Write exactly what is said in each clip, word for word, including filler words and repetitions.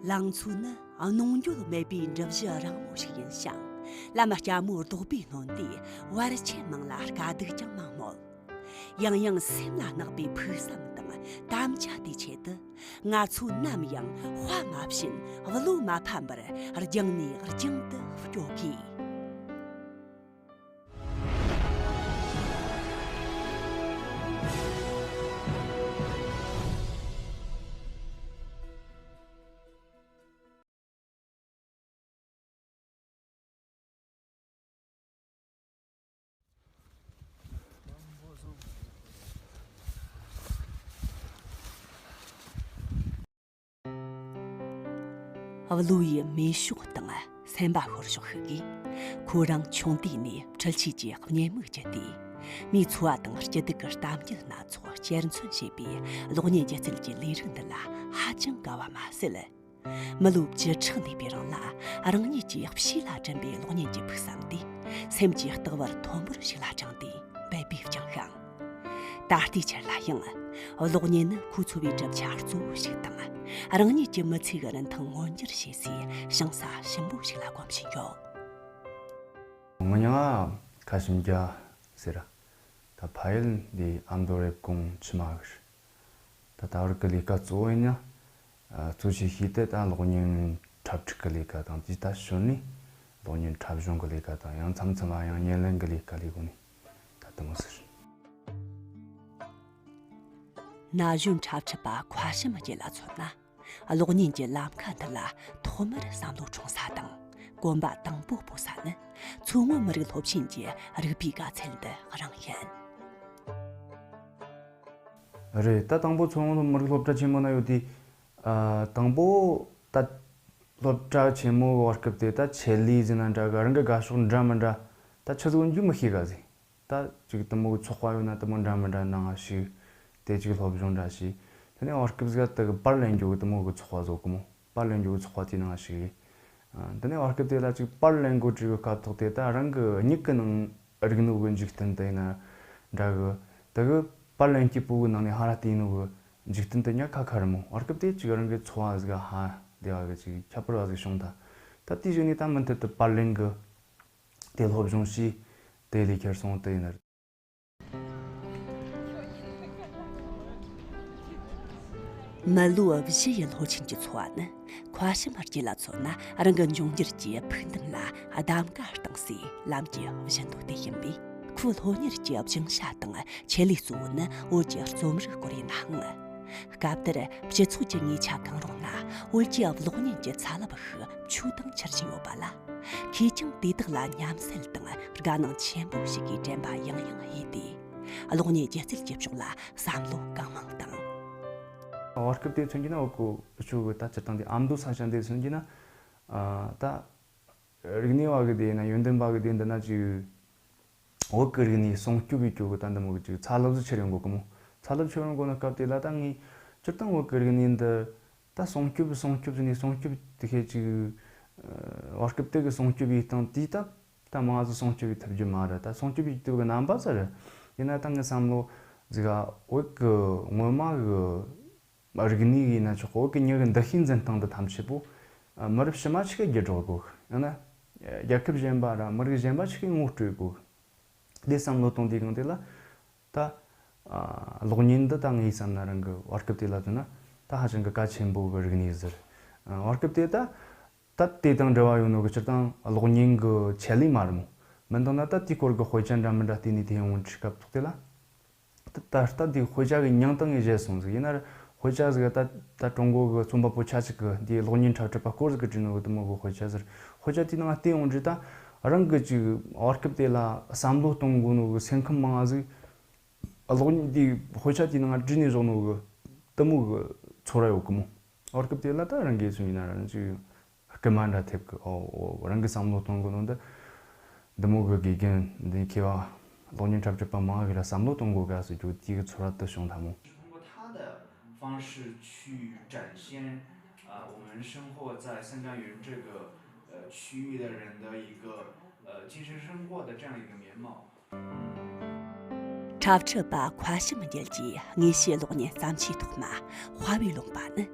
ལང་ཚོ་ནི་གནོང་འགྱོད་མེད་པའི་འབྲུ་བཞི་རིང་མོ་ཞིག་ཡིན་ཞིང་། ལམ་སྐྱ་མོའི་རྡོག་པས་གནོན་ཏེ་བར་ཆད་མང་ལ་དཀའ་སྡུག་ཀྱང་མང་མོད། ཡང་ཡང་སེམས་ལ་བརྣག་པའི་ཕུགས་བསམ་དང་དམ་བཅའ་དེའི་ཆེད་དུ། ང་ཚོ་ནམ་ཡང་དཔའ་མ་ཞུམ། བློ་མ་ཕམ་པར་རྒྱང་ནས་རྒྱང་དུ་སྐྱོད་དགོས། བློ་ཡི་མེ་ཤོག་དང་སེམས་པ་ཤོར་ཕྱོགས་ཤིག་གིས། ཁོ་རང་ཆུང་དུས་ནས་འཕྲུལ་ཆས་ཀྱི་བརྙན་མིག་བརྒྱུད་དེ། མིའི་འཚོ་བ་དང་སྐྱིད་སྡུག་གི་གཏམ་རྒྱུད་སྣ་ཚོགས་གཅེར་འཚོལ་བྱེད་པའི་གློག་བརྙན་སྒྱུ་རྩལ་གྱི་ལས་རིགས་འདི་ལ་ཧ་ཅང་དགའ་བ་མ་ཟད། མི་ལོ་བཅུ་ཕྲག་འདས་པའི་རིང་ལ། རང་ཉིད་ཀྱིས་ཕྱི་ལ་བྲིས་པའི་གློག་བརྙན་གྱི་ཕུགས་བསམ་དེ། སེམས་ཀྱི་ལྟེ་བར་མཐོན་པོར་ཞིག་ལ་དྲངས་ཏེ་འབད་པས་བསྐྱངས་ཤིང་། ད་ལྟའི་ཆར་ལ་ཡང་། གློག་བརྙན་ནི་ཁོ་འཚོ་བའི་གྲུབ་ཆ་གཙོ་བོ་ཞིག་དང་། རང་ཉིད་ཀྱི་མི་ཚེ་གི་རིན་ཐང་མངོན་འགྱུར་བྱེད་སའི་ཞིང་ས་ཞིམ་པོ་ཞིག་ལ་གོམས་བཞིན་ཡོད། ངོ་མྱ་ངན་ཁ་ཞིམ་རྒྱ་ཟེར། ད་ཕ་ཡུལ་འདི་ཨ་མདོ་རེབ་གོང་ཆུ་མ་གི། ད་ད་བར་གི་ལས་ཀ་གཙོ་བོ་ཡིན་ན། ཨ། གཙོ་ཆེ་ཤོས་དེ་ད་གློག་བརྙན་འཁྲབ་ཁྲིད་ཀྱི་ལས་ཀ་དང་། དེ་ད་ཞོར་ནས་གློག་བརྙན་འཁྲབ་གཞུང་གི་ལས་ཀ་དང་། ཡང་མཚམས་མཚམས་ལ་ཡང་བརྙན་ལེན་གྱི་ལས་ཀ་ལས་གོ་ནས་ད་དེ་མོ་ཟེར། ན་གཞོན་འཁྲབ་ཁྲིད་པ་མཁའ་བྱམས་རྒྱལ་ལ་མཚོན་ན། གློག་བརྙན་གྱི་ལམ་ཁ་འདི་ལ་ཐོག་མར་བསམ་བློ་འཁྲུངས་ས་དང་གོམ་པ་དང་པོ་སྤོ་ས་ནི། མཚོ་སྔོན་མི་རིགས་སློབ་ཆེན་གྱི་རིག་པའི་དགའ་ཚལ་འདི་རང་ཡིན། རེད། ད་དང་པོ་མཚོ་སྔོན་མི་རིགས་སློབ་གྲྭ་ཆེན་མོ་ན་ཡོད་དུས། ཨ། དང་པོ་ད་སློབ་གྲྭ་ཆེན་མོ་བར་སྐབས་དེ་ད་ཆེད་ལས་ཟེར་ན་འདྲ་གི། རང་གི་དགའ་ཕྱོགས་འདྲ་མི་འདྲ་ད་ཆི་ཟིག་ཡིན་རྒྱུ་མི་ཤེས་ག་ཟིག། ད་ཅིག་དེ་མོ་གི་ཚོགས་པ་ཡོད་ན་དེ་མོ་འདྲ་མི་འདྲ་ནང་ང་ཞུགས། དེ་ཅིག་སློབ་སྦྱོང་འདྲ་བྱས། དེ་ནས་བར་སྐབས་ཟིག་དེ་གི་པར་ལེན་རྒྱུ་གི་དེ་མོ་གི་ཚོགས་པ་བཟོ་གི་མོ། པར་ལེན་རྒྱུ་གི་ཚོགས་པ་དེའི་ནང་ང་ཞུགས། ཨ། དེ་ནས་བར་སྐབས་དེ་ལ་ཅིག་པར་ལེན་དགོས་དྲི་གི་སྐབས་ཐོག་དེ་ད་རང་གི་མྱིག་གི་ནང་རིག་ནོ་གི་འཇིག་རྟེན་དེ་ཡིན་ན་འདྲ་གི། དེ་གི་པར་ལེན་སྐྱིད་པོ་གི་ནང་ནས་ཧ་ར་བལྟས་ནོ་གི་འཇིག་རྟེན་དེ་ཉག་ཁ་ཁ་རེད་མོ། བར་སྐབས་དེ་ཅིག་རང་གི་འཚོ་བ་ཟིག་ཧ་བདེ་བ་གི་ཅིག་ཁྱད་པར་བ་ཟིག་བྱུང་ད། ད་དེའི་གཞུག་ནས་ད་མུ་མཐུད་དུ་པར་ལེན་གི་དེ་སློབ་སྦྱོང་བྱས། དེ་ལས་ཁྱེར་སོང་དེ་ཡིན་ན། མི་ལོ་བཞི་ཡི་ལྷོ་ཆེན་གྱི་འཚོ་བ་ནི། མཁའ་བྱམས་རྒྱལ་ལ་མཚོན་ན་རང་གི་འབྱུང་འགྱུར་གྱི་ཕུགས་འདུན་ལ་གདམ་ག་བཏང་སའི་ལམ་གྱི་བཞི་མདོ་དེ་ཡིན་པས། ཁོའི་སློབ་གཉེར་གྱི་སྦྱིན་བྱ་དང་ཆེད་ལས་གཙོ་བོ་ནི་བོད་ཀྱི་རྩོམ་རིག་སྐོར་ཡིན་ནའང་། སྐབས་དེར་སྤྱི་ཚོགས་ཀྱི་ཉེས་ཆད་གང་རུང་ན་བོད་ཀྱི་གློག་བརྙན་གྱི་ཚ་རླབས་ཤུགས་ཆུ་དང་འཕྱུར་བཞིན་ཡོད་པ་ལ། ཁོས་ཀྱང་དེ་དག་ལ་མཉམ་བསྲེས་དང་དགའ་སྣང་ཆེན་པོ་ཞིག་གིས་དྲན་པ་ཡང་ཡང་གཡོས་ཏེ། གློག་བརྙན་སྒྱུ་རྩལ་གྱི་ཕྱོགས་ལ་བསམ་བློ་གང་མང་བཏང་། བར་སྐབས་དེ་མཚོན་གྱི་ན་འུ་ཀོ་ཆུ་གི་ད་སྤྱིར་བཏང་དེ་ཨ་མདོ་ས་ཆ་འདི་མཚོན་གྱི་ན། ཨ། ད་རིག་གནས་བ་གི་དེ་ཡིན་ན་ཡོན་ཏན་པ་གི་དེ་འདི་ན་ཅིག་བོད་ཀྱི་རིག་གནས་སྲུང་སྐྱོབ་བྱེད་རྒྱུ་གི་ད་འདི་མོ་གི་ཅིག་ཚ་རླབས་ཟིག་འཕྱུར་ཡོང་གོ་གི་མོ། ཚ་རླབས་འཕྱུར་ཡོང་གོ་ནི་སྐབས་དེ་ལ་ད་ངས་སྤྱིར་བཏང་བོད་ཀྱི་རིག་གནས་འདི་ད་སྲུང་སྐྱོབ་སྲུང་སྐྱོབ་ཟེར་ནས་སྲུང་སྐྱོབ་དེ་ཁེ་ཅིག་བར་སྐབས་དེ་གི་སྲུང་སྐྱོབ་བྱེད་སྟངས་དེ་ད་ད་མང་ཟིག་སྲུང་སྐྱོབ་བྱེད་ཐུབ་རྒྱུ་མ་རེད། ད་སྲུང་སྐྱོབ་བྱེད་ཐུབ་གི་རྣམ་པ་ཟེར། ཡིན་ན་ད་ངའི་བསམ་བློ་ཟིག་ག་བོད་ཀྱི་ངོ་མ་གི་རིག་གནས་ཡིན་ན་ཆོག་གི། བོད་ཀྱི་མྱི་གི་འདུ་ཤེས་འཛིན་སྟངས་འདི་ཐམས་ཅད་པོ་མི་རབས་ཕྱི་མ་ཆི་གེ་བརྒྱུད་འགྲོ་དགོས། ཡང་ན་རྒྱལ་ཁབ་གཞན་པ་ར་མི་རིགས་གཞན་པ་ཆི་གེ་ངོ་སྤྲོད་དགོས། དེ་བསམ་བློ་གཏོང་དུས་གང་དེ་ལ་ད། ཨ། གློག་བརྙན་འདི་ད་ངའི་བསམ་ན་རང་གི་བར་སྐབས་དེ་ལ་མཚོན་ན་ད་ཧ་ཅང་གི་གལ་ཆེན་པོ་གི་རིག་གནས་ཟེར། ཨ། བར་སྐབས་དེ་ད་ད་དེ་དང་འབྲེལ་བ་ཡོད་ནོ་གི་སྤྱིར་བཏང་གློག་བརྙན་གི་ཆེད་ལས་མ་རེད་མོ། མིན་དང་ན་ད་དེའི་སྐོར་གི་དཔེ་ཆ་འདྲ་མི་འདྲ་བལྟས་ནས་དེ་ཡོང་འདྲི་སྐབས་ཐོག་དེ་ལ། ད་ད་ལྟ་དེའི་དཔེ་ཆ་གི་མྱིང་ད་ངས་བརྗེད་སོང་ཟིག། ཡིན་ན་ར་དཔེ་ཆ་ཟིག་ད་ད་ཀྲུང་གོ་གི་རྩོམ་པ་པོ་ཆ་གཅིག་གི་འདིའི་གློག་བརྙན་འཁྲབ་ཁྲིད་པ་སྐོར་ཟིག་གི་བྲིས་ནོ་གི་དེ་མོ་གི་དཔེ་ཆ་ཟིག། དཔེ་ཆ་དེའི་ནང་བལྟས་ཡོང་འདྲི་ད་རང་གི་ཅིག་བར་སྐབས་དེ་ལ་བསམ་བློ་གཏོང་དགོས་ནོ་གི་སེམས་ཁམས་མང་ང་ཟིག། གློག་བརྙན་དེའི་དཔེ་ཆ་དེའི་ནང་བྲིས་ནས་བཞག་ནོ་གི་དེ་མོ་གི་ཚོར་བ་ཡོད་གི་མོ། བར་སྐབས་དེ་ལ་ད་རང་གིས་སུ་ཡིན་ན་རང་ཅིག་སྐུལ་མ་འདྲ་ཐེབས་གི། ཨོ་ཨོ། རང་གི་བསམ་བློ་གཏོང་དགོས་ནོ་འདི་འདི་མོ་གི་དགེ་རྒན་འདི་མཁས་པ་གློག་བརྙན་འཁྲབ་ཁྲིད་པ་མང་གི་ལ་བསམ་བློ་གཏོང་དགོས་ག་ཟེར་རྒྱུ་དེའི་གི་ཚོར་བ་དེ་བྱུང་ད་མོ། 通过他的方式去展现，啊，我们生活在三江源这个，呃，区域的人的一个，呃，精神生活的这样一个面貌。 འཁྲབ་ཁྲིད་པ་མཁའ་བྱམས་རྒྱལ་གྱི་དངོས་བཤད་གློག་བརྙན་བརྩམས་ཆོས་ཐོག་མ་དཔའ་བོའི་ལུང་པ་ནི།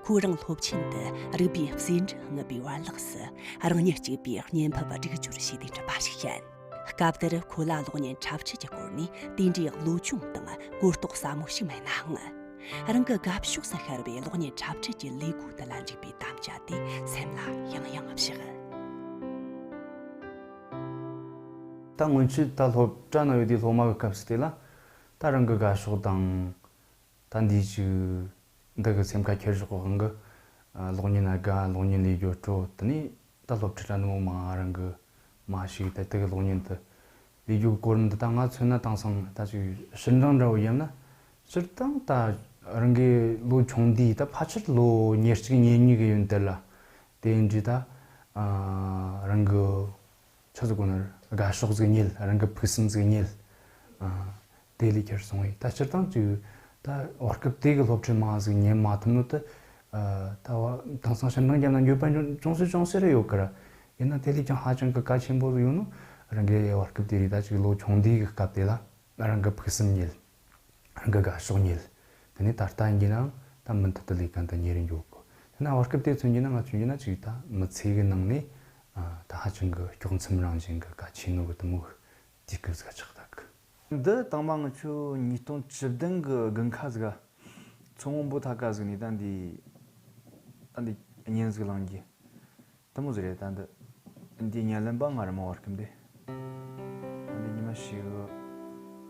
ཁོ་རང་སློབ་ཆེན་དུ་རིག་པའི་ཟེའུ་འབྲུ་རྔུབ་པའི་བར་ལོགས་སུ་རང་ཉིད་གཅིག་པུས་བརྙན་ཕབ་སྒྲིག་སྦྱོར་བྱས་ཏེ་འགྲུབ་པ་ཞིག་ཡིན། སྐབས་དེར་ཁོ་ལ་གློག་བརྙན་འཁྲབ་ཁྲིད་ཀྱི་སྐོར་ནས་དེ་འདྲའི་བློ་སྦྱོང་དང་གོ་རྟོགས་ཟབ་མོ་ཞིག་མེད་ནའང་། རང་གི་དགའ་ཕྱོགས་སུ་ཤར་བའི་གློག་བརྙན་འཁྲབ་ཁྲིད་ཀྱི་ལས་སྒོ་དེ་ལ་འཇུག་པའི་དམ་བཅའ་དེ་སེམས་ལ་ཡང་ཡང་བཞག་ད་སྔོན་ཆད་ད་སློབ་གྲྭ་ན་ཡོད་དུས་སློབ་མ་གི་སྐབས་སུ་དེ་ལ་ད་རང་གི་དགའ་ཕྱོགས་དང་། ད་འདིའི་ཅིག་འདི་གི་སེམས་ཁ་འཁྱེར་ཕྱོགས་གང་གི་གློག་བརྙན་ན་དགའ། གློག་བརྙན་ལས་རྒྱུ་སྤྲོ། དེ་ནས་ད་སློབ་ཁྲིད་ར་ནི་མོ་མ་རང་གི་མ་ཞིག་ད་དེ་གི་གློག་བརྙན་དུ་ལས་རྒྱུ་གི་གོ་རིམ་འདི་ད་ང་མཚོན་ན་དེང་སང་ད་ཅིག་ཕྱིར་འབྲང་འདྲ་བོ་ཡིན་ན། སྤྱིར་བཏང་ད་རང་གི་ལོ་ཆུང་དུས་ད་ཕལ་ཆེར་ལོ་ཉེར་གཅིག་ཉེར་གཉིས་གི་ཡོན་དེ་ལ་དེ་འདྲའི་ད་རང་གི་ཆི་ཟིག་གོ་ན་དགའ་ཕྱོགས་ཟིག་རྙེད། རང་གི་ཕུགས་བསམ་ཟིག་རྙེད། ཨ། དེ་ལས་ཁྱེར་སོང་བས་ད་སྤྱིར་བཏང་ཅིག་ད་བར་སྐབས་དེ་གི་སློབ་ཁྲིད་མང་ཟིག་ཉན་མ་ཐུབ་ནོ་དེ། ཨ། ད་བ་དེང་སང་ཕྱིར་འབྲང་རྒྱབ་ན་འགྱོད་པ་ཅུང་ཟད་ཅུང་ཟད་རེ་ཡོད་ཀི་ར། ཡིན་ན་དེ་ལས་ཀྱང་ཧ་ཅང་གི་གལ་ཆེན་པོ་ཟིག་ཡོད་ནོ། རང་གི་བར་སྐབས་དེ་རིགས་ད་ཅིག་ལོ་ཆུང་དུས་གི་སྐབས་དེ་ལ་རང་གི་ཕུགས་བསམ་རྙེད། རང་གི་དགའ་ཕྱོགས་རྙེད། དེ་ནས་ད་ལྟ་ཡིན་གྱི་ནའང་ད་མུ་མཐུད་དུ་ལས་ཀ་འདི་གཉེར་རྒྱུ་གོ། དེ་ན་བར་སྐབས་དེ་མཚོན་གྱི་ན་ང་མཚོན་གྱི་ན་ཅིག་ད་མི་ཚེ་གི་ནང་ནས་ཨ་ད་ཧ་ཅང་གི་དཀྱོག་མཚམས་རང་བཞིན་གི་གལ་ཆེ་ནོ་གི་དེ་མོ་གི་དུས་སྐབས་ཟིག་ཆགས་ད་གི། འདི་དང་མ་ང་ཆོ་ཉིས་སྟོང་བཅུ་བདུན་གི་དགུན་ཁ་ཟིག་ག་མཚོ་སྔོན་པོ་ཐང་ག་ཟིག་ནས་ད་འདི་ད་འདི་བརྙན་ཟིག་བླངས་གི། དེ་མོ་ཟིག་རེད། ད་འདི་འདི་བརྙན་ལེན་པ་ང་རི་མོ་བར་སྐབས་འདི། ད་འདི་ཉི་མ་ཞིག་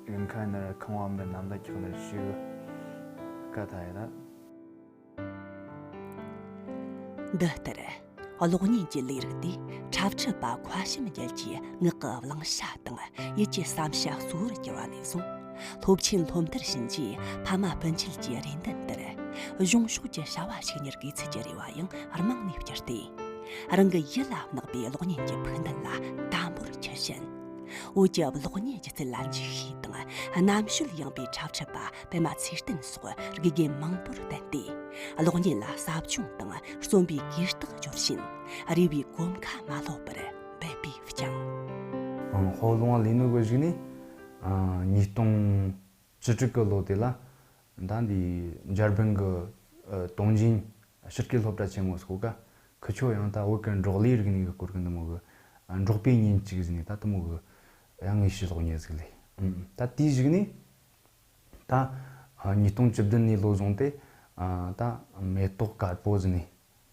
དགུན་ཁ་ནར་ཁང་བ་འབུད་ནམ་ད་འཁྱག་ནར་ཞིག་ཀ་ཐ་ཡ་ད། འདི་ལྟར་གློག་བརྙན་གྱི་ལས་རིགས་དེ་འཁྲབ་ཁྲིད་པ་ཁ་བྱམས་རྒྱལ་གྱི་ངག་གི་བླང་བྱ་དང་ཡིད་ཀྱི་བསམ་བྱ་གཙོ་བོར་གྱུར་བ་ནས་བཟུང་། སློབ་ཆེན་སློབ་མཐར་ཕྱིན་རྗེས་ཕ་མ་སྤུན་མཆེད་ཀྱི་རེ་འདུན་ལྟར་གཞུང་ཕྱོགས་ཀྱི་བྱ་བ་ཞིག་གཉེར་དགོས་ཚུལ་གྱི་རེ་བ་ཡང་རྨང་ནས་བསྐྱུར་ཏེ། རང་གི་ཡིད་ལ་བརྣག་པའི་གློག་བརྙན་གྱི་ཕུགས་འདུན་ལ་དམ་པོར་ཆི་བཞིན། བོད་ཀྱི་གློག་བརྙན་སྒྱུ་རྩལ་ལ་འཇུག་ཤེས་དང་རྣམ་དཔྱོད་ཡངས་པའི་འཁྲབ་ཁྲིད་པ་པད་མ་ཚེ་བརྟན་སོགས་དགེ་རྒན་མང་པོར་བསྟེན་ཏེ། གློག་བརྙན་ལ་ཟབ་སྦྱོང་དང་རྩོམ་པའི་གུས་རྟགས་སྦྱོར་བཞིན་རེ་བའི་གོམ་ཁ་མ་ལོག་པར་འབད་པས་བསྐྱངས། ཨང་། ཧོ་ལུང་བ་ལི་ནུ་གི་གཞུག་ནས། ཨང་། ཉིས་སྟོང་བཅུ་དྲུག་གི་ལོ་དེ་ལ། ད་འདི་འཇར་པན་གི་ཨ་ཏུང་ཅིན་ཕྱི་སྐད་སློབ་གྲྭ་ཆེན་མོ་སྐོར་ག་ཁི་ཆོ་ཡང་ད་བོད་ཀྱི་འབྲོག་ལས་རིག་གནས་ཀྱི་སྐོར་གྱི་འདི་མོ་གི་ཨ་འབྲོག་པའི་ཉིན་གཅིག་ཟེར་ནས་ད་དེ་མོ་གི་ཡང་དངོས་བཤུས་གློག་བརྙན་ཟིག་ལས། ཨུམ། ད་དེའི་གཞུག་ནས་ད་ཨ་ཉིས་སྟོང་བཅུ་བདུན་ནས་ལོ་བཟུང་སྟེ་ཨ་ད་མེ་ཏོག་དཀར་པོ་ཟེར་ནས།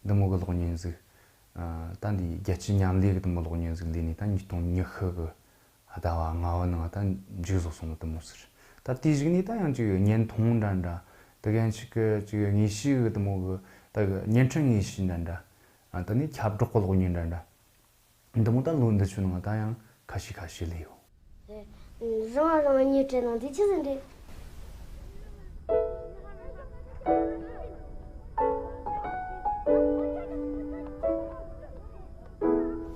འདི་མོ་གི་གློག་བརྙན་ཟིག་ཨ་ད་འདི་རྒྱལ་སྤྱི་མཉམ་ལས་གི་འདི་མོ་གློག་བརྙན་ཟིག་ལས་ནས་ད་ཉིས་སྟོང་ཉི་ཤུ་གི་ཟླ་བ་ལྔ་བ་ནང་ད་མཇུག་རྫོགས་སོང་ནི་འདི་མོ་ཟིག་ད་དེའི་གཞུག་ནས་ད་ཡང་ཅིག་བརྙན་ཐུང་འདྲ་འདྲ། དེ་གན་ཅིག་གི་ཅིག་དངོས་བཤུས་གི་འདི་མོ་གི་ད་གི་བརྙན་འཕྲིན་དངོས་བཤུས་འདྲ་འདྲ། ཨ་ད་ནི་ཁྱབ་བསྒྲགས་གི་གློག་བརྙན་འདྲ་འདྲ། འདི་མོ་ད་ལོ་འདི་ཆུ་ནང་ད་ཡང་ཁ་ཤས་ཁ་ཤས་ལས་ཡོད། རེད། རང་རང་ཉིད་བྲེལ་ནང་དེ་ཆི་ཟིག་རེད།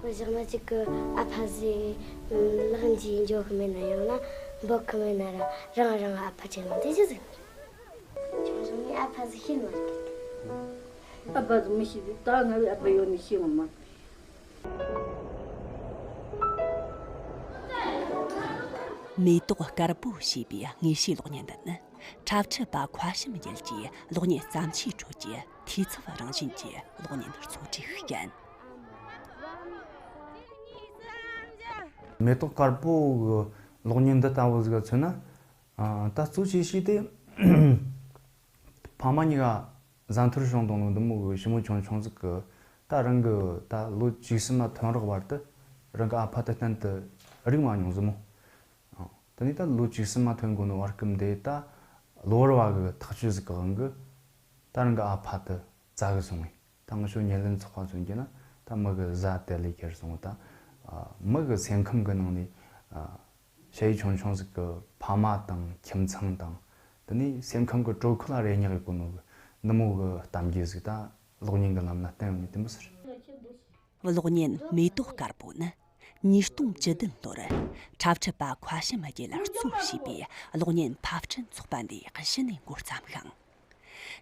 བཞག་ན་གཅིག་གི་ཨ་ཕ་ཟིག་ལག་འཇུས་འཇོག་གི་མེད་ན་ཡང་ན་འབོད་གི་མེད་ན་ར་རང་རང་ཨ་ཕ་བྲེལ་ནང་དེ་ཆི་ཟིག་རེད། ཆུང་ཆུང་ནས་ཨ་ཕ་ཟིག་ཤེས་ནོ་རེད། ཨ་ཕ་ཟིག་མི་ཤེས་དུས་ད་ང་བའི་ཨ་ཕ་ཡོད་ནི་ཤེས་ངོ་མ། མེ་ཏོག་དཀར་པོ་ཞེས་པའི་དངོས་བཤུས་གློག་བརྙན་འདི་ནི་འཁྲབ་ཁྲིད་པ་ཁ་བྱམས་རྒྱལ་གྱི་གློག་བརྙན་བརྩམས་ཆོས་ཁྲོད་ཀྱི་འཐུས་ཚབ་རང་བཞིན་གྱི་གློག་བརྙན་གཙོ་གྲས་ཤིག་ཡིན། མེ་ཏོག་དཀར་པོ་གི་གློག་བརྙན་འདི་ལྟ་བུ་ཟིག་ག་མཚོན་ན། ཨ་ད་གཙོ་ཆེ་ཤོས་དེ་ཕ་མ་གཉིས་ཀ་གཟའ་འཐོར་བྱུང་དང་འདི་མོ་གི་ཞི་མོ་ཆུང་ཆུང་ཟིག་གི་ད་རང་གི་ད་ལོ་བཅུ་གསུམ་མ་ཐོན་རག་བར་དུ་རང་གི་ཨ་ཕ་དེ་གཏན་དུ་རིག་མ་མྱོང་ཟིག་མོ། ཨ་དེ་ནས་ད་ལོ་བཅུ་གསུམ་མ་ཐོན་གོ་ནོ་བར་སྐབས་འདི་ད་གློ་བུར་བ་གི་ཐག་གཅོད་ཟིག་གི་དབང་གིས་ད་རང་གི་ཨ་ཕ་དེ་བཙལ་གི་སོང་ངས། ད་ང་ཚོ་བརྙན་ལེན་ཚོགས་པ་མཚོན་གྱི་ན་ད་མི་གི་བཟའ་དེ་ལས་ཁྱེར་སོང་། ད་ཨ་མི་གི་སེམས་ཁམས་གི་ནང་ནས་ཨ་ཞ་ཡི་ཆུང་ཆུང་ཟིག་གི་ཕ་མ་དང་ཁྱིམ་ཚང་དང་དེ་ནས་སེམས་ཁམས་གི་དྲོད་ཁོལ་ལ་རེ་ཉག་ཡོད་གོ་ནོ་གི་འདི་མོ་གི་གཏམ་རྒྱུད་ཟིག་ད་གློག་བརྙན་གི་ལམ་ལ་བསྟན་ཡོང་ནས་དེ་མོ་ཟེར། གློག་བརྙན་མེ་ཏོག་དཀར་པོ་ནི་ཉིས་སྟོང་བཅུ་བདུན་ལོར་འཁྲབ་ཁྲིད་པ་ཁ་བྱམས་རྒྱལ་ལ་གཙོ་བྱས་པའི་གློག་བརྙན་ཕབ་སྐྲུན་ཚོགས་པ་འདིས་གཞི་ནས་འགོ་བརྩམས་ཤིང་།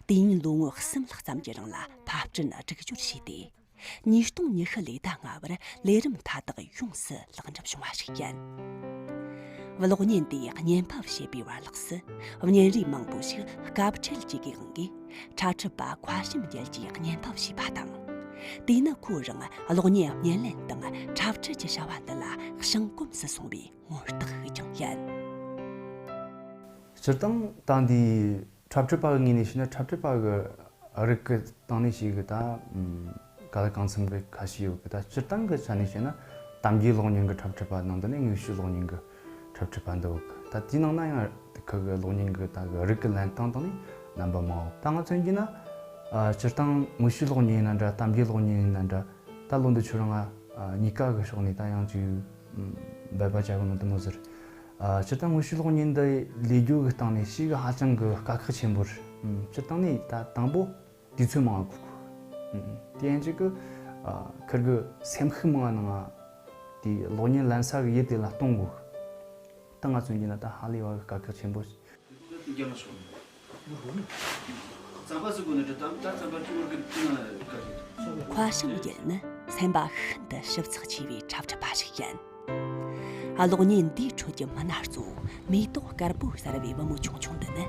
དུས་ཡུན་ལོ་ངོ་གསུམ་ལྷག་ཙམ་གྱི་རིང་ལ་ཕབ་སྐྲུན་སྒྲིག་སྦྱོར་བྱས་ཏེ། ཉིས་སྟོང་ཉི་ཤུ་ལོའི་ཟླ་ལྔ་བར་ལས་རིམ་མཐའ་དག་ཡོངས་སུ་ལེགས་འགྲུབ་བྱུང་བ་ཞིག་ཡིན། གློག་བརྙན་དེའི་བརྙན་ཕབ་བྱེད་པའི་བར་ལོགས་སུ། བརྙན་རིས་མང་པོ་ཞིག་དཀའ་སྤྲད་ཀྱི་དགེ་དབང་གིས་འཁྲབ་ཁྲིད་པ་མཁའ་བྱམས་རྒྱལ་གྱིས་བརྙན་ཕབ་བྱས་པ་དང་། དེས་ན་ཁོ་རང་གློག་བརྙན་བརྙན་ལེན་དང་འཁྲབ་ཁྲིད་ཀྱི་བྱ་བ་འདི་ལ་བྱང་གོམས་སུ་སོང་བའི་ངོ་རྟགས་ཤིག་ཀྱང་ཡིན། སྤྱིར་བཏང་ད་འདི་འཁྲབ་ཁྲིད་པ་གི་ངོས་ནས་བཤད་ན། འཁྲབ་ཁྲིད་པ་གི་རིགས་ཀྱི་སྟེང་ནས་ཞིག་གི་ད་ཨམ་ག་ལ་གང་འཚམ་གི་ཁ་ཤས་ཡོད་གི། ད་སྤྱིར་བཏང་གི་ཆ་ནས་བཤད་ན། གཏམ་རྒྱུད་གློག་བརྙན་གི་འཁྲབ་ཁྲིད་པ་ནང་དུ་ནས་དངོས་བཤུས་གློག་བརྙན་གི་འཁྲབ་ཁྲིད་པ་འདི་ཡོད་གི། ད་དེའི་ནང་ན་ཡང་ཁུ་གི་གློག་བརྙན་གི་ད་གི་རིགས་ཀྱི་ལེན་སྟངས་སྟེང་ནས་རྣམ་པ་མང་བོ། ད་ང་མཚོན་རྒྱུ་ན། ཨ་སྤྱིར་བཏང་དངོས་བཤུས་གློག་བརྙན་ཡིན་ན་འདྲ། གཏམ་རྒྱུད་གློག་བརྙན་ཡིན་ན་འདྲ། ད་ལོ་འདི་ཆོ་རང་ང་ཨ་གཉིས་ཀ་གི་ཕྱོགས་ནས་ད་ཡང་ཅིག་འབད་པ་བྱ་གི་ནོ་དེ་མོ་ཟེར། ཨ་སྤྱིར་བཏང་དངོས་བཤུས་གློག་བརྙན་འདི་ལས་རྒྱུ་གི་སྟེང་ནས་ཞིག་གི་ཧ་ཅང་གི་དཀའ་ཁག་ཆེན་པོ་རེད། ཨུམ་སྤྱིར་བཏང་ནས་ད་དང་པོ་དུས་ཚོད་མང་བ་དགོས་གི། ཨུམ་དེ་ཡང་ཅིག་གི་ཨ་ཁུར་གི་སེམས་ཤུགས་མང་བ་ནང་ང་དེ་གློག་བརྙན་ལེན་ས་གི་ཡུལ་དེ་ལ་གཏོང་དགོས་གི། ད་ང་མཚོན་རྒྱུ་ན་ད་ཧ་ལས་པ་གི་དཀའ་ཁག་ཆེན་པོ་ཞིག། མཁའ་བྱམས་རྒྱལ་ནི་སེམས་པ་ཤིན་ཏུ་ཞིབ་ཚགས་ཆེ་བའི་འཁྲབ་ཁྲིད་པ་ཞིག་ཡིན། གློག་བརྙན་འདིའི་ཁྲོད་ཀྱི་མི་སྣ་གཙོ་བོ་མེ་ཏོག་དཀར་པོ་ཟེར་བའི་བུ་མོ་ཆུང་ཆུང་འདི་ནི།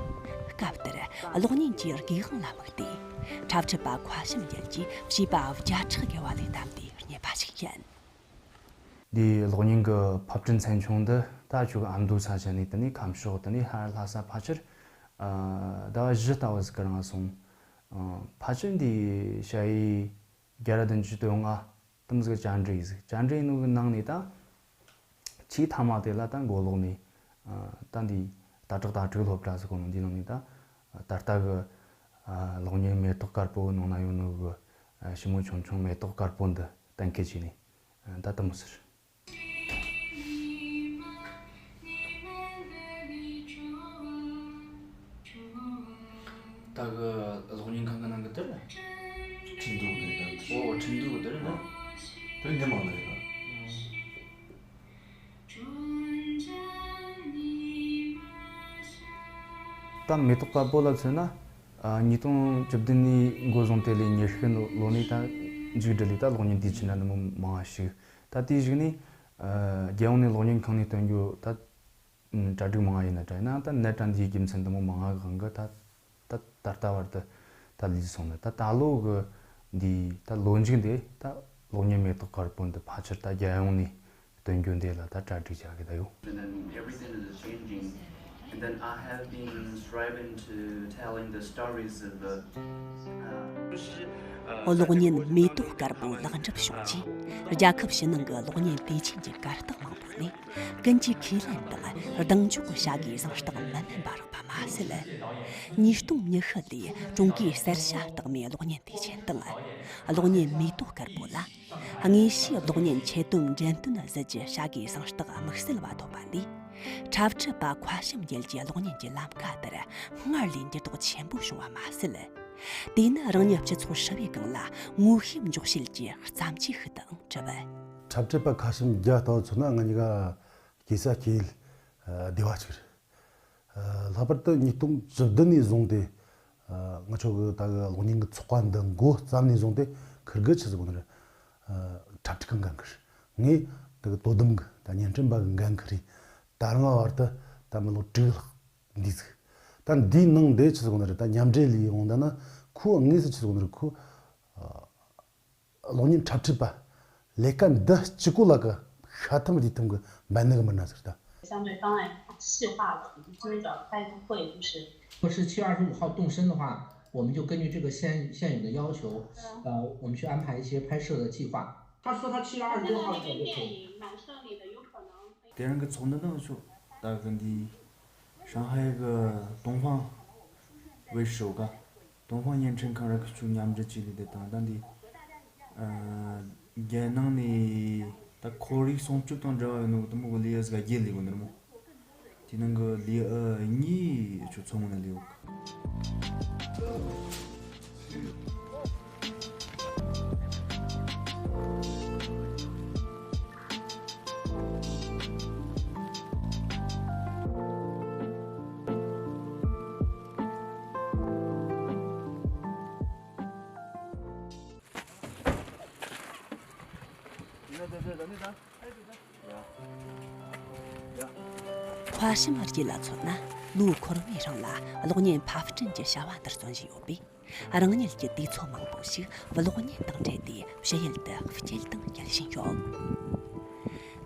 སྐབས་དེར་གློག་བརྙན་གྱི་དགེ་དབང་ལ་དམིགས་ཏེ། འཁྲབ་ཁྲིད་པ་མཁའ་བྱམས་རྒྱལ་གྱིས་བྱིས་པ་བརྒྱ་ཕྲག་བརྒལ་བ་ལས་བདམས་ཏེ་བརྙས་པ་ཞིག་ཡིན། འདིའི་གློག་བརྙན་གྱི་ཕབ་སྐྲུན་ཚན་ཆུང་འདི་ད་ཁྱོད་ཀྱི་ཨ་མདོ་ས་ཆ་ནས་དེ་ནས་ཁམས་ཕྱོགས་དེ་ནས་ལྷ་ལྷ་ས་ཕལ་ཆེར་ཨ་ཟླ་བ་བཞི་ལྟ་བུ་ཟིག་གི་རིང་སོང་། ཨ་ཕལ་ཆེར་འདིའི་ཞ་ཡི་བརྒྱ་དང་བདུན་ཅུ་དོན་ལྔ་དེ་མོ་ཟིག་གི་བཅར་འདྲི་ཡིན་ཟིག། བཅར་འདྲི་ཡིན་ནོ་གི་ནང་ནས་ད་ཆེས་མཐའ་མ་དེ་ལ་ད་མགོ་ལོག་ནས་ཨ་ད་འདི་ལྟ་གྲགས་ལྟ་གྲུབ་སློབ་གྲྭ་ཟེར་གོ་ནོ་འདི་ནང་ནས་ད་ད་ལྟ་གི་ཨ་གློག་བརྙན་མེ་ཏོག་དཀར་པོ་ནང་ན་ཡོད་ནོ་གི་ཨ་ཞི་མོ་ཆུང་ཆུང་མེ་ཏོག་དཀར་པོ་འདི་གཏན་འཁེལ་བྱས་ནས་ཨ་ད་དེ་མོ་ཟེར། ད་གི་གློག་བརྙན་ཁང་གི་ནང་གི་དེ་རེད། ཁྲིན་ཏུའུ་གི་དེ་རེད། ཨོ་ཁྲིན་ཏུའུ་གི་དེ་རེད་ན། དེ་ཉི་མ་ལ་རེད་ན། ད་མེ་ཏོག་དཀར་པོ་ལ་མཚོན་ན། ཨ་ཉིས་སྟོང་བཅུ་བདུན་ནས་འགོ་བཟུང་སྟེ་ལས་ཉི་ཤུ་ལོ་ནས་ད་མཇུག་སྒྲིལ་ལས་ད་གློག་བརྙན་དུས་ཆེན་འདྲ་འདི་མོ་མང་བ་ཞིག། ད་དེའི་གཞུག་ནས་ཨ་རྒྱལ་ཡོངས་ནས་གློག་བརྙན་ཁང་ནས་སྟོན་རྒྱུ་ད་གྲ་སྒྲིག་མང་བ་ཡིན་ན་འདྲ། ཡིན་ནའང་ད་ནད་དྲག་འདིའི་རྒྱུ་མཚན་འདི་མོ་མང་བ་གི་དབང་གིས་ད་ད་ད་ལྟ་བར་དུ་ད་ལུས་སོང་ནས། ད་ད་ལོ་གི་འདི་ད་ལོ་མཇུག་འདི་ད་གློག་བརྙན་མེ་ཏོག་དཀར་པོ་འདི་ཕལ་ཆེར་ད་རྒྱལ་ཡོངས་ནས་སྟོན་རྒྱུ་འདི་ལ་ད་གྲ་སྒྲིག་བྱ་གི་ད་ཡོད། And then everything is changing. And then I have been striving to telling the stories of the, uh, གློག་བརྙན་མེ་ཏོག་དཀར་པོ་ལེགས་འགྲུབ་བྱུང་རྗེས། རྒྱལ་ཁབ་ཕྱི་ནང་གི་གློག་བརྙན་དུས་ཆེན་གྱི་གར་སྟེགས་མང་པོ་ནས་ཀུན་གྱིས་ཁས་ལེན་དང་གདེང་འཇོག་གི་བྱ་དགའི་གཟེངས་རྟགས་མི་དམན་པ་རག་པ་མ་ཟད། ཉིས་སྟོང་ཉི་ཤུ་ལོའི་ཀྲུང་གོའི་གསར་བྱ་རྟགས་མའི་གློག་བརྙན་དུས་ཆེན་དང་། གློག་བརྙན་མེ་ཏོག་དཀར་པོ་ལ། དངོས་བཤུས་གློག་བརྙན་ཆེད་དོན་འགྲེམས་སྟོན་ཟེར་གྱི་བྱ་དགའི་གཟེངས་རྟགས་དམིགས་བསལ་བ་ཐོབ་པ་ལས། འཁྲབ་ཁྲིད་པ་མཁའ་བྱམས་རྒྱལ་གྱི་གློག་བརྙན་གྱི་ལམ་ཀ་དེར་སྔར་ལས་འགྱུར་ལྡོག་ཆེན་པོ་བྱུང་བ་མ་ཟད། དེ་ནི་རང་ཉིད་སྤྱི་ཚོགས་ཧྲིལ་བོའི་སྒང་ལ་ངོ་ཤེས་འཇོག་བྱེད་ཀྱི་རྩམ་ཆས་ཤིག་ཏུའང་གྲུབ། འཁྲབ་ཁྲིད་པ་མཁའ་བྱམས་རྒྱལ་ལྟ་བུ་མཚོན་ན། ང་གཉིས་ཀ་སྐྱེས་ས་སྐྱེས་ཡུལ་སྡེ་བ་གཅིག་རེད། ལྷག་པར་དུ་ཉིས་སྟོང་བཅུ་བདུན་ནས་བཟུང་སྟེ། ང་ཆོ་གི་ད་གི་གློག་བརྙན་གི་ཚོགས་པ་འདི་འགོ་བརྩམས་ནས་བཟུང་སྟེ། ཁིར་གི་ཆི་ཟིག་གོ་ནི་རེད། འཁྲབ་ཁྲིད་གི་འགན་ཁུར། ངས་ད་གི་དོ་དམ་གི་ད་བརྙན་འཕྲིན་པ་གི་འགན་ཁུར་རེད། ད་རང་བར་དུ་ད་མི་ལོ་དྲུག་ལྷག་འདི་ཟིག། ད་འདིའི་ནང་འདི་ཆི་ཟིག་གོ་ནི་རེད། ད་མཉམ་འབྲེལ་ལས་འོང་ད་ན། ཁོ་དངོས་སུ་ཆི་ཟིག་གོ་ནི་རེད། ཁོ་གློག་བརྙན་འཁྲབ་ཁྲིད་པ། ལས་ཀ་འདི་གཅིག་པོ་ལ་གི་ཤ་ཐམ་རི་ཐམ་གི་འབད་ནི་གི་མི་སྣ་ཟིག་ད། 相对方案细化了，我们今天早上开的会就是，不是七月二十五号动身的话，我们就根据这个现现有的要求，呃，我们去安排一些拍摄的计划。他说他七月二十六号走就可以。电影蛮顺利的，有可能。 དེ་རིང་གི་ཚོགས་འདུ་ནང་ཆོ་ད་གི་འདི་ཧྲང་ཧའེ་གི་ཏུང་ཧྥང་ཝེ་ཧྲི་ཀ། ཏུང་ཧྥང་བརྙན་འཕྲིན་ཁང་ར་ཁི་ཆུ་མཉམ་འབྲེལ་བྱས་ལས་དེ་དང་། ད་འདི་ཨ་རྒྱལ་ནང་ནས་ད་ཁོར་ཡུག་སྲུང་སྐྱོབ་དང་འབྲེལ་བ་ཡོད་ནོ་དུ་མོ་གི་ལས་ཡ་ཟིག་རྒྱལ་ལས་གོ་ནི་ར་མོ། དེ་ནང་གི་ལས་ཨ་གཉིས་ཆུ་ཚོང་ནས་ལས་ཡོད། ཕ་ཤི་མ་རྒྱལ་ལ་མཚོན་ན། ལོ་འཁོར་བའི་རིང་ལ་གློག་བརྙན་ཕབ་སྐྲུན་གྱི་བྱ་བ་འདིར་བརྩོན་བཞིན་ཡོད་པས། རང་ཉིད་ཀྱི་དུས་ཚོད་མང་པོ་ཞིག་གློག་བརྙན་དང་འབྲེལ་ཏེ་ཕྱི་ཡུལ་དུ་སྐྱེལ་དང་སྐྱེལ་བཞིན་ཡོད།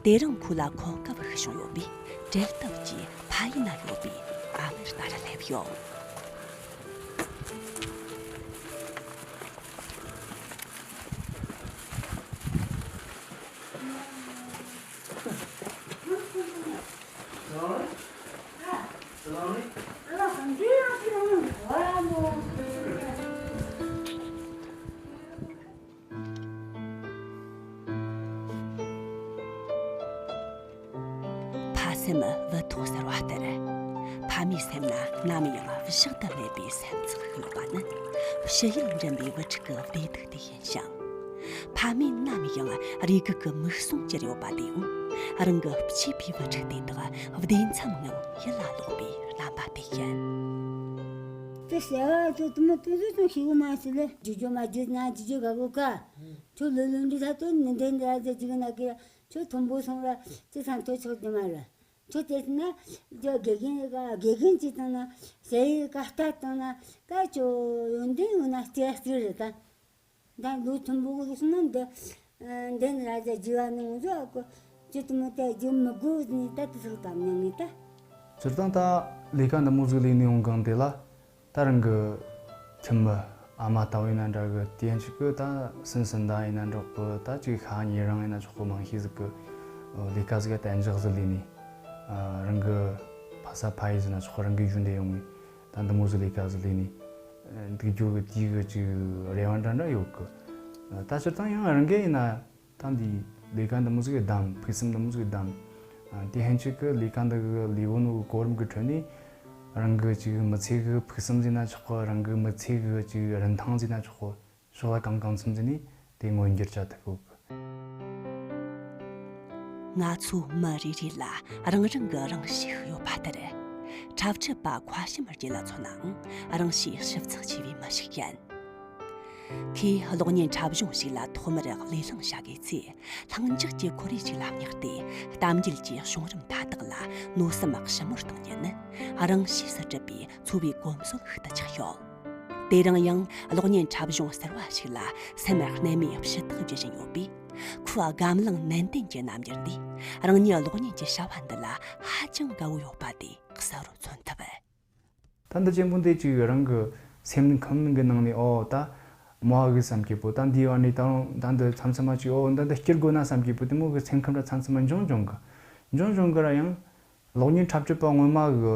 དེ་རིང་ཁོ་ལ་གོ་སྐབས་ཤིག་བྱུང་ཡོད་པས། བྲེལ་སྟབས་ཀྱིས་ཕ་ཡུལ་ན་ཡོད་པའི་ཨ་མའི་རྟ་རུ་སླེབས་ཡོད། ཕ་སེམས་བུ་ཐོག་ཟེར་བ་ལྟར། ཕ་མའི་སེམས་ན་ནམ་ཡང་བཞག་ཏུ་མེད་པའི་སེམས་ཚེགས་ཤིག་ཡོད་པ་ནི། ཕྱི་ཡུལ་འགྲིམ་པའི་བུ་ཕྲུག་གི་བདེ་སྡུག་དེ་ཡིན་ཞིང་། ཕ་མས་ནམ་ཡང་རེ་སྒུག་གི་མིག་ཟུང་ཅེར་ཡོད་པ་དེའང་། རང་གི་གཅེས་པའི་བུ་ཕྲུག་དེ་དག་བདེ་མཚམས་ངང་ཡིད་ལ་ལོག་པའི་རྣམ་པ་དེ་ཡིན། དེ་བྱ་བ་ཚོ་དུ་མ་དུ་ཚོ་ཚོ་ཤེས་གི་མ་ཟེར་ལེ། ཇུ་ཇོ་མ་ཇུ་ན་ཇུ་ཇོ་ག་གོ་ཀ་ཁྱོད་ལོ་ལོན་འདྲི་ད་དོན་ནི་འདྲེན་འདྲ་ཟེར་ཅིག་ན་གི་ཁྱོད་མཐོན་པོ་སོང་ར་ཅི་ཚང་ཐོ་ཆོག་དུ་མ་ར། ཁྱོད་དེ་ན་ཇོ་དགེ་རྒན་ག་དགེ་རྒན་ཅིག་དང་ན་ཟེར་ཡི་ཀ་ལྟ་དང་ན་ཀ་ཅོ་ཡོན་ཏན་ཡོད་ན་སྟེར་སྟེར་རེད་ད། ད་ལོ་མཐོན་པོ་གི་སོང་ན་འདི་འདི་ནི་ར་ཟ་རྒྱུ་བ་ནི་ང་ཚོ་ཨ་ཀོ་ཅི་དུ་མོ་ད་རྒྱུ་མི་དགོས་ནི་ད་དུ་ཟིག་དམ་ཉམས་ངེས་ད། སྤྱིར་བཏང་ད་ལས་ཀ་འདི་མོ་ཟིག་ལས་ནས་ཡོང་གང་དེ་ལ། ད་རང་གི་ཁྱིམ་མི་ཨ་མ་ལྟ་བུ་ཡིན་ན་འདྲ་གི་དེ་ཡན་ཆད་གི་ད་སུན་སུན་ད་ཡིན་ན་འདྲ་གི་ད་ཅིག་ཤ་ཉེ་རང་ཡིན་ན་ཆོག་གི་མང་ཤས་ཟིག་གི་ལས་ཀ་ཟིག་ག་གཏན་འཇགས་ཟིག་ལས་ནས་རང་གི་ཕ་ས་ཕ་ཡུལ་ཟིན་ན་ཆོག་གི་རང་གི་ཡུལ་འདི་ཡོང་ངས་ད་འདི་མོ་ཟིག་ལས་ཀ་ཟིག་ལས་ནས་འདུག་རྒྱུ་གི་དེའི་གི་ཅིག་རེ་བ་འདྲ་འདྲ་ཡོད་གི། ད་སྤྱིར་བཏང་ཡང་རང་གི་ཡིན་ན། ད་འདི་ལས་ཀ་འདི་མོ་ཟིག་གི་བདམས། ཕུགས་བསམ་འདི་མོ་ཟིག་གི་བདམས། ཨ། དེ་ཧན་ཆད་ཀྱི་ལས་ཀ་འདི་གི་ལས་གོ་ནོ་གི་གོ་རིམ་གི་ཁྲོད་ནས་རང་གི་ཅིག་མི་ཚེ་གི་ཕུགས་བསམ་ཟེར་ན་ཆོག་གི། རང་གི་མི་ཚེ་གི་ཅིག་རིན་ཐང་ཟེར་ན་ཆོག་གི། ཕྱོགས་ལ་གང་གང་འཚམ་ཟིག་ནས་དེ་མངོན་འགྱུར་བྱ་ཐུབ་གོ་གི། ང་ཚོ་མི་རེ་རེ་ལ་རང་རང་གི་རང་གཤིས་ཤིག་ཡོད་པ་ལྟར། འཁྲབ་ཁྲིད་པ་མཁར་བྱམས་རྒྱལ་ལ་མཚོན་ནའང་རང་གཤིས་ཞིབ་ཚགས་ཆེ་བའི་མི་ཞིག་ཡིན། ཁོས་གློག་བརྙན་འཁྲབ་གཞུང་ཞིག་ལ་ཐོག་མར་ལས་བསླངས་བྱ་དགོས་ཚེ། ལྷིང་འཇགས་ཀྱི་ཁོར་ཡུག་ཅིག་ལ་བསྙེགས་ཏེ། གཏམ་རྒྱུད་ཀྱི་བྱུང་རིམ་མཐའ་དག་ལ་མནོ་བསམ་ཞིབ་མོ་བཏང་རྒྱུ་ནི། རང་ཤེས་སུ་གྲུབ་པའི་འཚོ་བའི་གོམས་སྲོལ་ཞིག་ཏུ་ཆགས་ཡོད། དེ་རིང་ཡང་གློག་བརྙན་འཁྲབ་གཞུང་གསར་བ་ཞིག་ལ་སེམས་རྣལ་མའི་ཕྱི་ཐག་བརྗེ་བཞིན་ཡོད་པས། ཁོའི་སྒམ་བརླིང་ནན་ཏན་གྱི་རྣམ་འགྱུར་འདིས། རང་ཉིད་གློག་བརྙན་གྱི་བྱ་བ་འདི་ལ་ཧ་ཅང་དགའ་བོ་ཡོད་པ་དེ་གསལ་བོར་མཚོན་ཐུབ། ད་འདི་ཅན་པོ་འདི་ཅིག་རང་གི་སེམས་ཁམས་གི་ནང་ནས། ཨོ་ད་མོ་ཨ་གི་བསམ་གྱི་པོ། ད་འདི་བ་ནས་ད་རུང་ད་འདི་མཚམས་མཚམས་མ་ཅིག་ཨོ་ད་འདི་སྐྱུར་དགོས་ན་བསམ་གྱི་པོ། དེ་མོ་གི་སེམས་ཁམས་ར་མཚམས་མཚམས་མ་འབྱུང་འབྱུང་གི། འབྱུང་འབྱུང་གི་ར་ཡང་གློག་བརྙན་འཁྲབ་ཁྲིད་པ་སྔོན་མ་གི་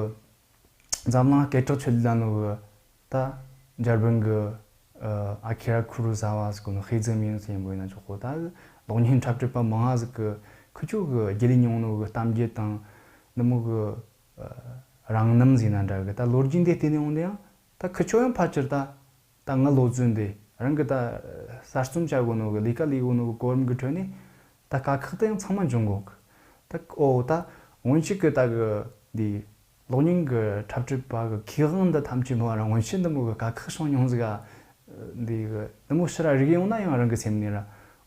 འཛམ་གླིང་སྐད་གྲགས་ཆོད་ལ་ནོ་གི་ད་འཇར་པན་གི་ཨ་ཨ་ཁི་ར་ཁུ་རོ་ཟ་བ་ཟེར་གོ་ནོ་ཧེ་ཛི་མིན་ཟེར་ཡིན་པོ་ཡིན་ན་ཆོག་གོ། ད་གློག་བརྙན་འཁྲབ་ཁྲིད་པ་མང་ང་ཟིག་གི་ཁུ་ཆོ་གི་རྒྱུད་ལས་མྱོང་ནོ་གི་གཏམ་རྒྱུད་དང་འདི་མོ་གི་རང་རྣམ་ཟེར་ན་འདྲ་གི། ད་ལོ་རྒྱུས་འདི་བལྟས་ནས་འོང་དུས་ཡང་ད་ཁི་ཆོ་ཡང་ཕལ་ཆེར་ད་ད་ང་ལོ་ཚོད་འདི་རང་གི་ད་གསར་རྩོམ་བྱ་དགོས་ནོ་གི་ལས་ཀ་ལས་དགོས་ནོ་གི་གོ་རིམ་གི་ཁྲོད་ནས་ད་དཀའ་ཁག་ད་ཡང་ཚང་མ་འབྱུང་གོ་གི། ད་ཨོ་ད་སྔོན་ཆད་གི་ད་གི་འདི་གློག་བརྙན་གི་འཁྲབ་ཁྲིད་པ་གི་ཁེ་དབང་འདི་ཐམས་ཅད་མོ་ར་སྔོན་ཆད་འདི་མོ་གི་དཀའ་ཁག་བྱུང་མྱོང་ཟིག་ག། འདི་གི་འདི་མོ་ཕྱིར་ར་རིག་ཡོང་ན་ཡང་རང་གི་སེམས་ནས་ར་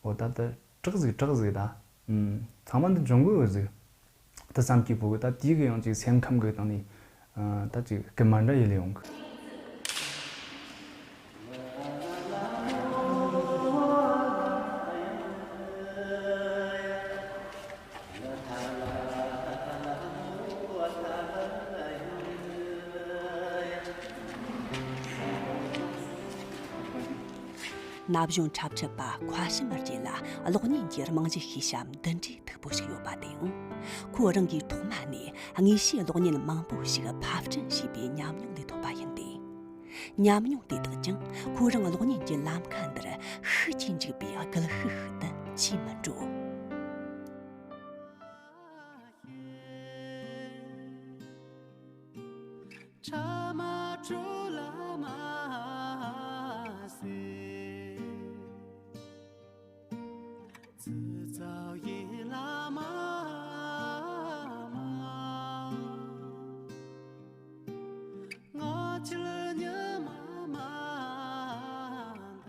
ཨོ་ད་ད་དྲག་ཟིག་དྲག་ཟིག་ད། ཨུམ། ཚང་མ་འདི་འབྱུང་གི་ཡོད་ཟིག། ད་བསམ་གྱི་བུ་གི་ད་དེའི་གི་ཡང་ཅིག་སེམས་ཁམས་གི་སྟེང་ནས་ཨ་ད་ཅིག་སྐུལ་མ་འདྲ་ཡིན་ལེ་ཡོང་གི། ན་གཞོན་འཁྲབ་ཁྲིད་པ་མཁར་བྱམས་རྒྱལ་ལ་གློག་བརྙན་གྱི་རྨང་གཞི་ཤེས་བྱ་འདི་འདྲའི་མཐུག་པོ་ཞིག་ཡོད་པ་དེའང་། ཁོ་རང་གིས་ཐོག་མ་ནས་དངོས་བཤད་གློག་བརྙན་མང་པོ་ཞིག་ཕབ་སྐྲུན་བྱས་པའི་ཉམས་མྱོང་ལས་ཐོབ་པ་ཡིན་ཏེ། ཉམས་མྱོང་དེ་དག་ཀྱང་ཁོ་རང་གློག་བརྙན་གྱི་ལམ་ཁ་འདིར་ཤུགས་ཀྱིས་འཇུག་པའི་སྒུལ་ཤུགས་ཤིག་ཏུ་ཆེས་མི་འགྲོ།